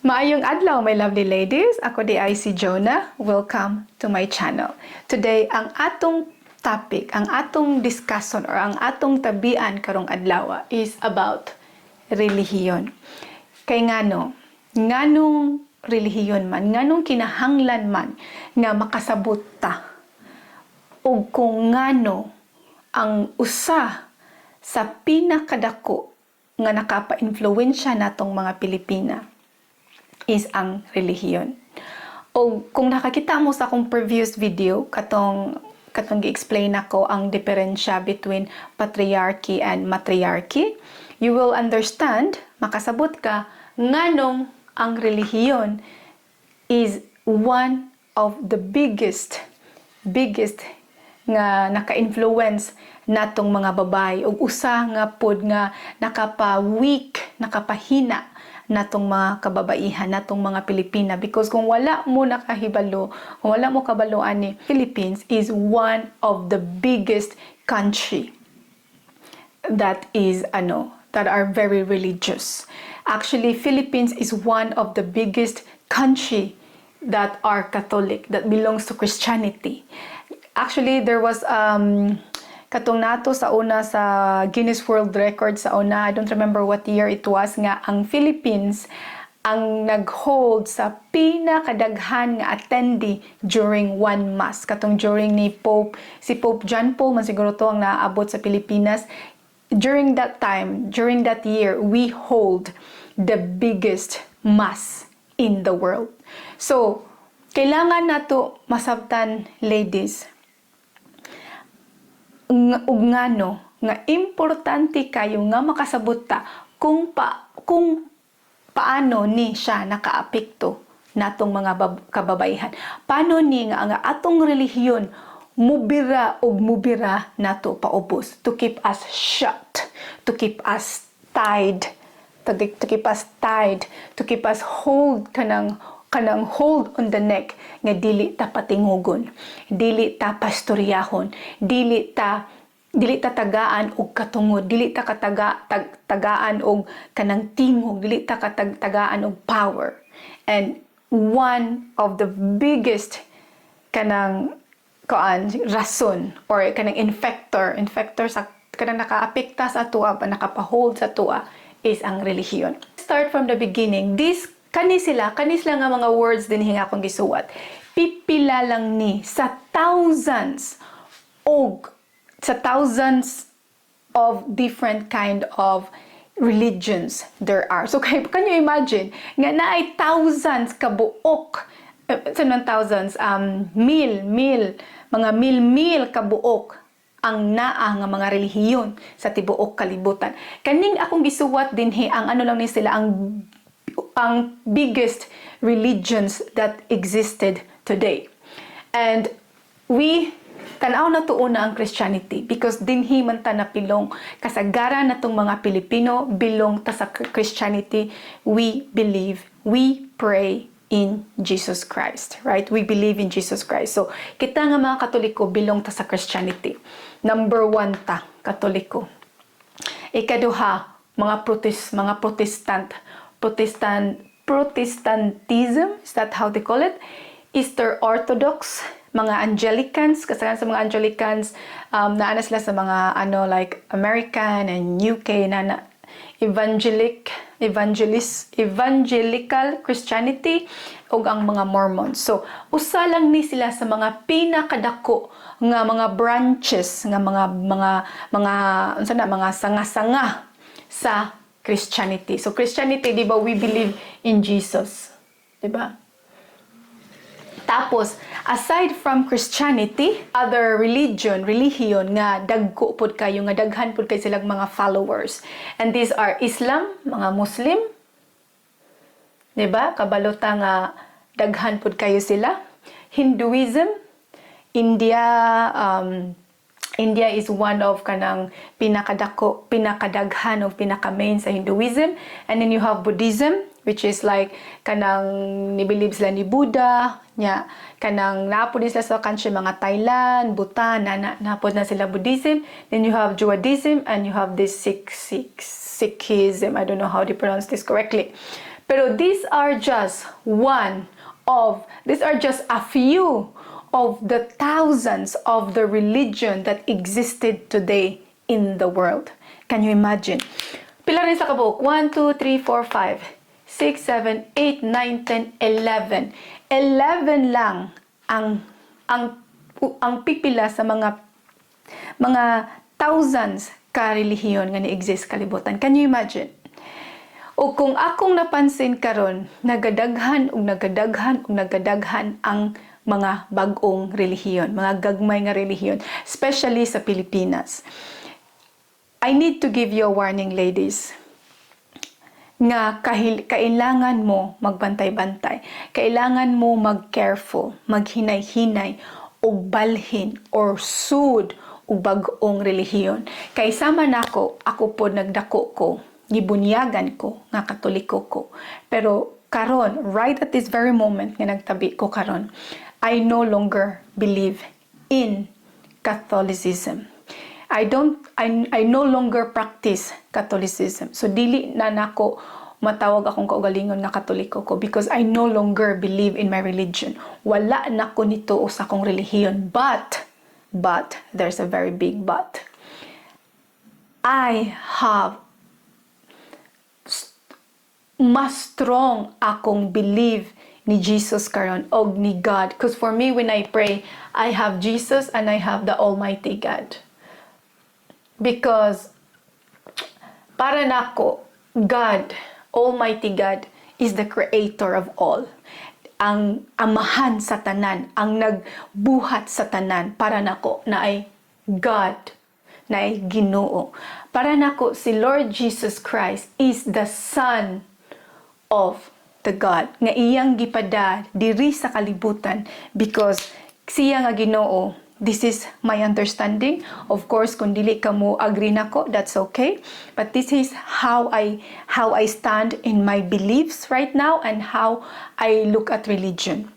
Maayong adlaw, my lovely ladies. Ako diay si Jonah. Welcome to my channel. Today, ang atong topic, ang atong discussion or ang atong tabian karong adlaw is about relihiyon. Kay ngano, nganong relihiyon man, nganong kinahanglan man nga makasabot ta ug kung ngano ang usa sa pinakadako nga nakapa-influensya natong mga Pilipina is ang relihiyon. O kung nakakita mo sa akong previous video, katong gi-explain nako ang diferensya between patriarchy and matriarchy, you will understand, makasabot ka nganong ang relihiyon is one of the biggest nga naka-influence natong mga babae ug usa nga pod nga nakapa-weak, nakapahina natong mga kababaihan, natong mga Pilipina, because kung wala mo nakahibalo, kung wala mo kabalo ani, Philippines is one of the biggest country that is ano that are very religious. Actually, Philippines is one of the biggest country that are Catholic, that belongs to Christianity. Actually, there was katong nato sa una sa Guinness World Record sa una, I don't remember what year it was, nga ang Philippines ang nag-hold sa pinakadaghan nga attendee during one mass, katong during ni Pope, si Pope John Paul man siguro to ang naabot sa Pilipinas. During that time, during that year, we hold the biggest mass in the world. So kailangan nato masabtan, ladies, ug ngano nga importante kayo nga makasabot ta kung paano ni siya nakaapekto natong mga kababaihan. Paano ni nga ang atong relihiyon mubira og mubira nato paubos to keep us shut, to keep us tied, to keep us tied, to keep us hold kanang hold on the neck nga dili ta patingugon, dili ta pastoryahon, dili ta tagaan og katungod, dili ta tagaan og kanang tingog, dili ta tagaan og power. And one of the biggest kanang kuan rason or kanang infector sa kanang nakaapekta sa atoa ba, nakapahold sa atoa, is ang relihiyon. Start from the beginning. This kani sila nga mga words din nga akong gisuwat. Pipila lang ni sa thousands og sa thousands of different kind of religions there are. So kay can you imagine nga naay thousands kabuok, sa nang thousands, mil mil, mga mil mil kabuok ang naa nga mga relihiyon sa tibuok kalibutan? Kaning akong gisuwat dinhi, ang ano lang ni sila, ang biggest religions that existed today. And we tanaw na una ang Christianity because dinhi man ta napilong. Kasagaran natong mga Pilipino belong ta sa Christianity. We believe, we pray in Jesus Christ, right? We believe in Jesus Christ. So kita nga mga Katoliko belong ta sa Christianity. Number one ta, Katoliko. Ikaduha, mga Protestant, Protestantism, is that how they call it? Eastern Orthodox, mga Anglicans, kasagaran sa mga Anglicans, naa na sila sa mga ano like American and UK na evangelic evangelist evangelical Christianity ug ang mga Mormons. So, usa lang ni sila sa mga pinakadako nga mga branches nga mga unsa na, mga sanga-sanga sa Christianity. So Christianity, di ba, we believe in Jesus, di ba? Tapos, aside from Christianity, other religion nga dagko pod kayo, nga daghan pod kay silang mga followers. And these are Islam, mga Muslim. 'Di ba? Kabalo ta nga daghan pod kayo sila. Hinduism, India, India is one of kanang pinakadako, pinakadaghan o pinaka-main sa Hinduism. And then you have Buddhism, which is like kanang ni-believe sila ni Buddha, nya kanang naa pod din sila sa country mga Thailand, Bhutan, na naa pod na sila Buddhism. Then you have Judaism and you have this Sikhism. I don't know how to pronounce this correctly. Pero these are just a few of the thousands of the religion that existed today in the world. Can you imagine? Pila rin sa kabuok? 1, 2, 3, 4, 5, 6, 7, 8, 9, 10, 11. 11 lang ang pipila sa mga thousands ka relihiyon nga ni-exist kalibutan. Can you imagine? O kung akong napansin karon, nagadaghan ug nagadaghan ug nagadaghan ang mga bag-ong relihiyon, mga gagmay nga relihiyon, especially sa Pilipinas. I need to give you a warning, ladies, nga kailangan mo magbantay-bantay. Kailangan mo mag-careful, maghinay-hinay, og balhin or sud og bag-ong relihiyon. Kay sama nako, ako po nagdako ko, gibunyagan ko nga Katoliko ko. Pero karon, right at this very moment nga nagtabi ko karon, I no longer believe in Catholicism. I don't I no longer practice Catholicism. So dili na nako matawag akong kaugalingon nga Katoliko ko because I no longer believe in my religion. Wala na ko nito sa akong relihiyon. But there's a very big but. I have mas strong akong believe ni Jesus karon og ni God, because for me, when I pray, I have Jesus and I have the Almighty God, because para nako, God, Almighty God, is the creator of all, ang amahan sa tanan, ang nagbuhat sa tanan. Para nako naay God, naay Ginoo. Para nako, si Lord Jesus Christ is the Son of the God nga iyang gipada diri sa kalibutan because siya nga Ginoo. This is my understanding. Of course, kung dili ka mo agree nako, that's okay, but this is how I stand in my beliefs right now and how I look at religion.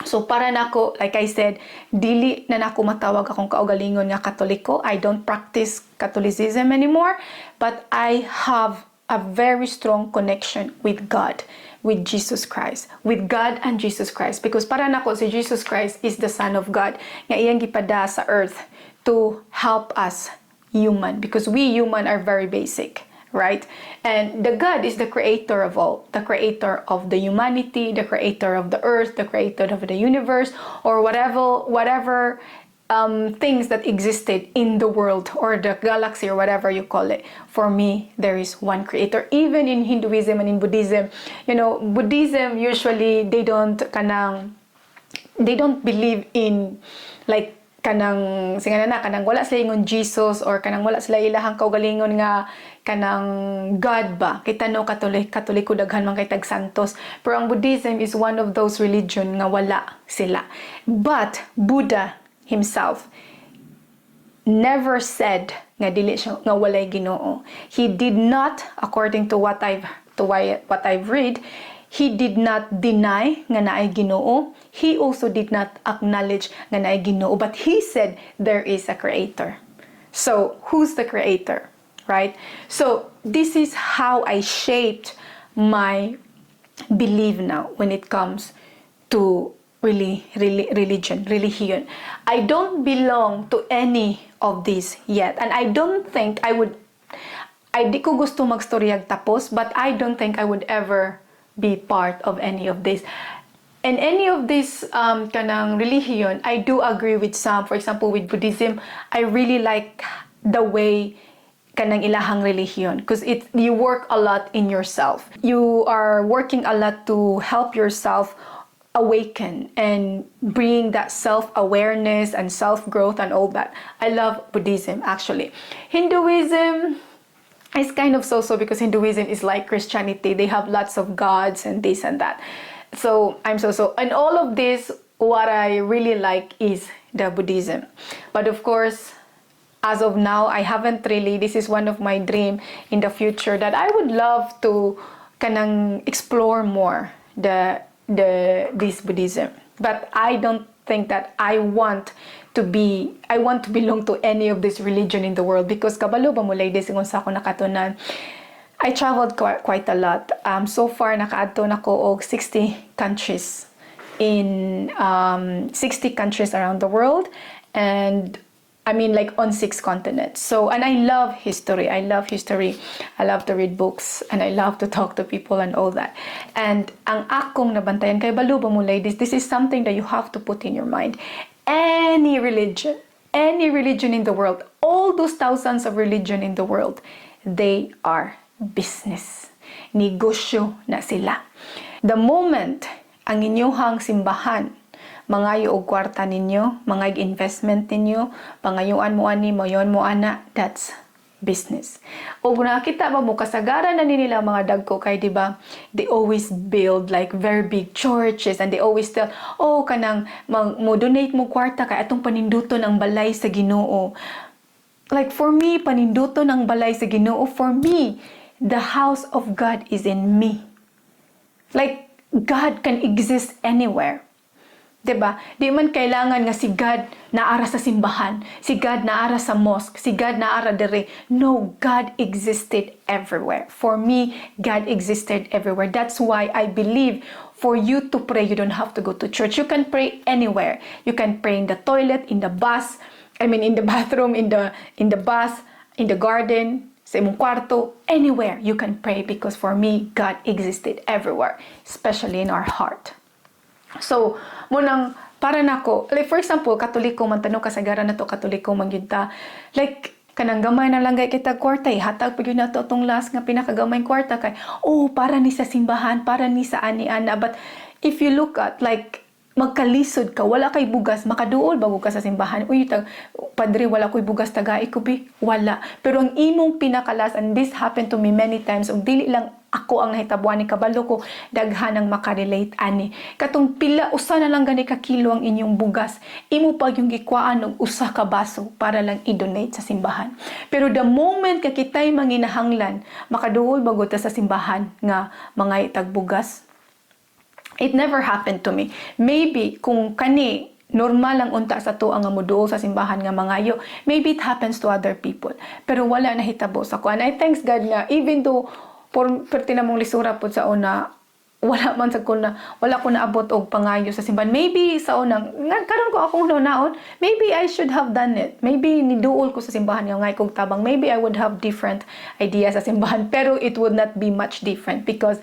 So para nako, like I said, dili na nako matawag akong kaugalingon nga Katoliko. I don't practice Catholicism anymore, but I have a very strong connection with God, with Jesus Christ, with God and Jesus Christ. Because para nako, si Jesus Christ is the Son of God nga iyang gipada sa earth to help us human, because we human are very basic, right? And the God is the creator of all, the creator of the humanity, the creator of the earth, the creator of the universe, or whatever things that existed in the world or the galaxy or whatever you call it. For me, there is one creator. Even in Hinduism and in Buddhism, Buddhism usually they don't believe in like kanang singa na kanang wala sila ingon Jesus or kanang wala sila ilahang kaugalingon nga kanang God ba. Kita no, Katoliko, daghan man kay tag santos, pero ang Buddhism is one of those religion nga wala sila. But Buddha himself never said nga dili siya nga walay Ginoo. He did not, according to what I've read, he did not deny nga naay Ginoo. He also did not acknowledge nga naay Ginoo, but he said there is a creator. So, who's the creator? Right? So, this is how I shaped my belief now when it comes to really, really religion, religion. I don't belong to any of these yet. And I don't think I would, I di ko gusto magstoryag tapos, but I don't think I would ever be part of any of this. In any of this kanang religion, I do agree with some. For example, with Buddhism, I really like the way kanang ilahang relihiyon because it you work a lot in yourself. You are working a lot to help yourself awaken and bring that self-awareness and self-growth and all that. I love Buddhism, actually. Hinduism is kind of so-so because Hinduism is like Christianity. They have lots of gods and this and that. So I'm so-so. And all of this, what I really like is the Buddhism. But of course, as of now, I haven't really, this is one of my dream in the future that I would love to kanang explore more the this Buddhism. But I don't think that I want to belong to any of this religion in the world because kabalo ba mo, ladies, ingon sa ako nakatunan. I traveled quite a lot. So far, nakaadto na ko og 60 countries in 60 countries around the world and, I mean, like, on six continents. So, and I love history. I love history. I love to read books and I love to talk to people and all that. And ang akong nabantayan kay balo ba mo, ladies, this is something that you have to put in your mind. Any religion in the world, all those thousands of religion in the world, they are business. Negosyo na sila. The moment ang inyuhang simbahan mangayo og kwarta ninyo, mga investment ninyo, pangayuan mo ani, mayon mo ana, that's business. O nakita ba mo, kasagaran na ni nila mga dagko kay, di ba, they always build like very big churches and they always tell, "Oh, kanang mo donate mo kwarta kay atong paninduton ang balay sa Ginoo." Like, for me, paninduton ang balay sa Ginoo, for me, the house of God is in me. Like, God can exist anywhere. 'Di ba? Di man kailangan nga si God naara sa simbahan, si God naara sa mosque, si God naara dere. No, God existed everywhere. For me, God existed everywhere. That's why I believe for you to pray, you don't have to go to church. You can pray anywhere. You can pray in the toilet, in the bus, I mean, in the bathroom, in the bus, in the garden, sa imong kwarto, anywhere you can pray because for me, God existed everywhere, especially in our heart. So, mao nang para nako, like, for example, Katoliko man ta, no, kasagaran nato Katoliko man gyud ta. Like, kanang gamay na lang gay kita kwarta, ihatag pa gyud nato atong last nga pinakagamay kwarta kay, oh, para ni sa simbahan, para ni sa ani ana. But if you look at, like, magkalisod ka, wala kay bugas, makaduol bago ka sa simbahan? "Uy, tag, padre, wala ko'y bugas, tagai ko bi." Wala. Pero ang imong pinaka-last, and this happened to me many times, ug dili lang ako ang nahitabuan ni, kabalo ko daghan ang makarelate ani. Katong pila, usa na lang gani ka kilo ang inyong bugas, imo pa yung gikwaan og usa ka baso para lang i-donate sa simbahan. Pero the moment ka kitay manginahanglan, makaduol bago ta sa simbahan nga mga itag bugas? It never happened to me. Maybe kung kani normal lang unta sa to ang muduol sa simbahan nga mangayo, maybe it happens to other people. Pero wala na hitabo sa ko. And I thanks God nga even though por perti na mong lisura pod sa una, wala man sa ko na wala ko naabot og pangayo sa simbahan. Maybe sa unang nga karon ko akong naon, maybe I should have done it. Maybe niduol ko sa simbahan nga ngay kog tabang. Maybe I would have different idea sa simbahan, pero it would not be much different because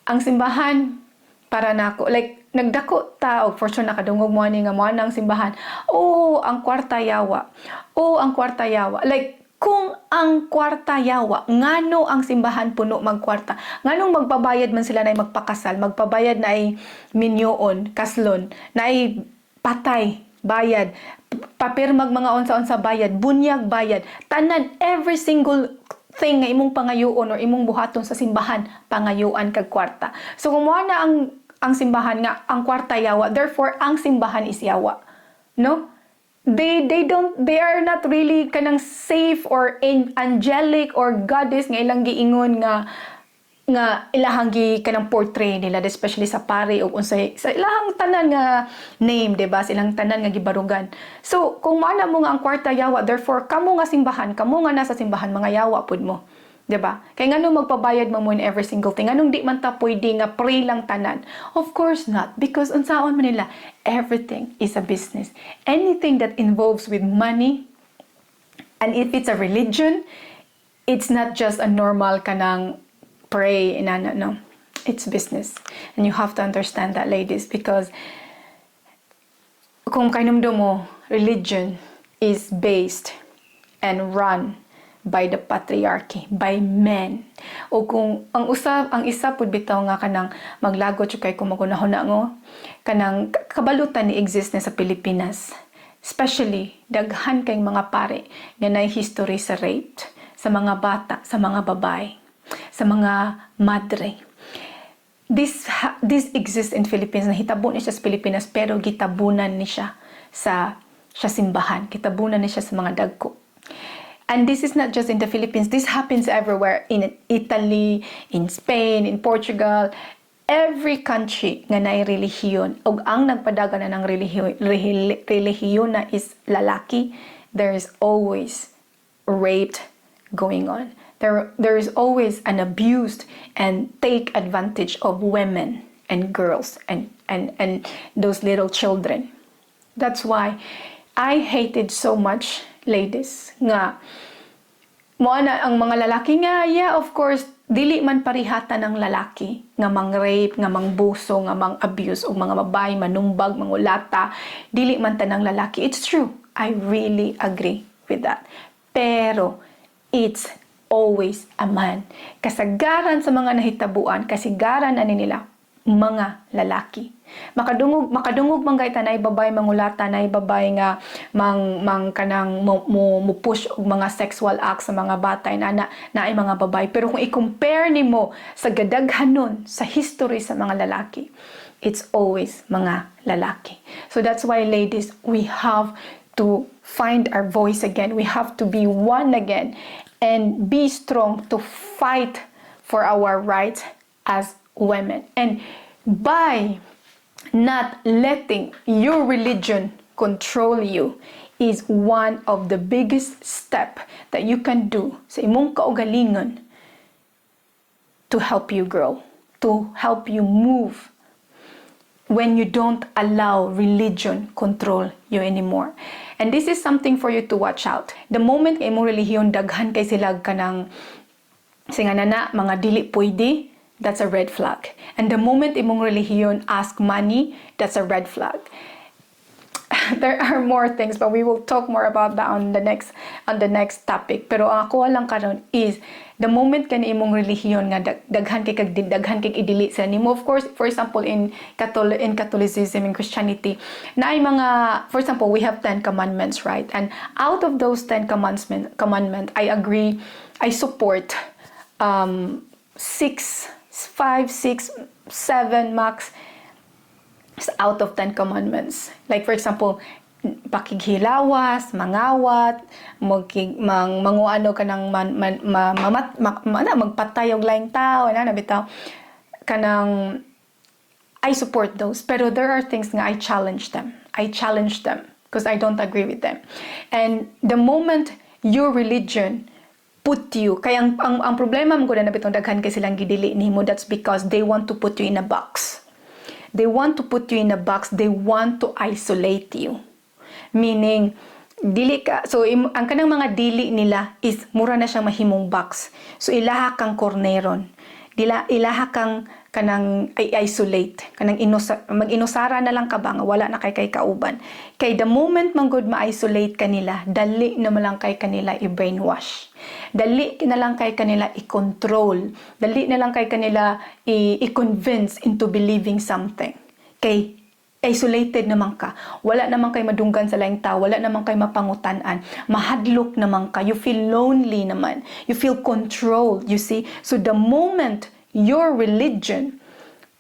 ang simbahan para nako, like, nagdako ta og for sure nakadungog mo ani nga mo ang simbahan, "Oh, ang kwarta yawa. Oh, ang kwarta yawa." Like, kung ang kwarta yawa, ngano ang simbahan puno magkwarta? Nganong magpabayad man sila na magpakasal, magpabayad na ay minyoon, kaslon, na ay patay, bayad, papirmag mga unsa-unsa bayad, bunyag bayad, tanan, every single thing nga imong pangayuon or imong buhaton sa simbahan, pangayuan kag kwarta. So kung mo na ang simbahan nga ang kwarta yawa, therefore ang simbahan is yawa. No? They don't, they are not really kanang safe or angelic or goddess nga ilang giingon nga ilahang gi kanang portray nila, especially sa pare o unsay sa ilahang tanan nga name, di ba, silang tanan nga gibarugan. So kung mana mo nga ang kwarta yawa, therefore kamo nga simbahan, kamo nga nasa simbahan, mga yawa pud mo, di ba? Kay ngano magpabayad man mo in every single thing? Anong di man ta pwede nga pray lang tanan? Of course not, because unsaon man nila, everything is a business. Anything that involves with money, and if it's a religion, it's not just a normal kanang pray inana. No, it's business, and you have to understand that, ladies, because kung kahinumdom mo, religion is based and run by the patriarchy, by men. O kung ang usa, ang isa pud bitaw nga kanang maglagot jud kay kung magunahuna ngo kanang kabalutan ni exist na sa Pilipinas, especially daghan kay mga pare nga nay history sa rape sa mga bata, sa mga babae, sa mga madre. This exists in Philippines. Nahitabo ni siya sa Pilipinas, pero gitabunan ni siya sa simbahan, gitabunan ni siya sa mga dagko. And this is not just in the Philippines. This happens everywhere, in Italy, in Spain, in Portugal, every country nga naay relihiyon ug ang nagpadagan na ng relihiyon na is lalaki, there is always rape going on. There There is always an abused and take advantage of women and girls and those little children. That's why I hated so much, ladies, nga mo na ang mga lalaki nga, yeah, of course, dili man parihata ng lalaki nga mang-rape, nga mangbuso, nga mang-abuse og mga babae, manumbag, mangulata, dili man tanang lalaki. It's true. I really agree with that. Pero it's always a man. Kasagaran sa mga nahitabuan, kasigaran ani nila mga lalaki. Makadungog man gayta naay babae mangulata, naay babae nga mang kanang mo push og mga sexual acts sa mga bata na naay mga babae. Pero kung i-compare nimo sa gadaghanon sa history sa mga lalaki, it's always mga lalaki. So that's why, ladies, we have to find our voice again. We have to be one again and be strong to fight for our rights as women. And by not letting your religion control you is one of the biggest step that you can do sa imong kaugalingon to help you grow, to help you move when you don't allow religion control you anymore. And this is something for you to watch out. The moment kay imong relihiyon daghan kay sila kanang singa na mga dili pwede, that's a red flag. And the moment imong relihiyon ask money, that's a red flag. There are more things, but we will talk more about that on the next topic. Pero ang ako lang karon is the moment kani imong relihiyon nga daghan kay idili sa nimo. Of course, for example, in Catholicism, in Christianity, naay mga, for example, we have 10 commandments, right? And out of those 10 commandment, I agree, I support 6, 5, 6, 7 max out of 10 commandments. Like, for example, pakighilawas, mangawat, magkig, mang manguano ka ng man, man, ma, mamat, ma, ma, na, magpatay og laing tao, na bitaw kanang I support those. Pero there are things nga I challenge them. I challenge them because I don't agree with them. And the moment your religion put you, kaya ang problema mo na bitong daghan kay silang gidili nimo, that's because they want to put you in a box. They want to put you in a box. They want to isolate you. Meaning, dili ka, so ang kanang mga dili nila is mura na siyang mahimong box. So ilaha kang korneron. Dila ilaha kang kanang i-isolate, kanang mag-inusara na lang ka ba nga wala na kay kauban. Kay the moment man gud ma-isolate kanila, dali na man lang kay kanila i-brainwash. Dali na lang kay kanila i-control. Dali na lang kay kanila i-convince into believing something. Kay isolated naman ka. Wala naman kay madunggan sa laing tao, wala naman kay mapangutan-an. Mahadlok naman ka. You feel lonely naman. You feel controlled, you see? So the moment your religion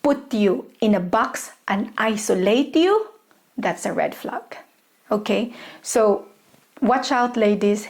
put you in a box and isolate you, that's a red flag. Okay? So watch out, ladies.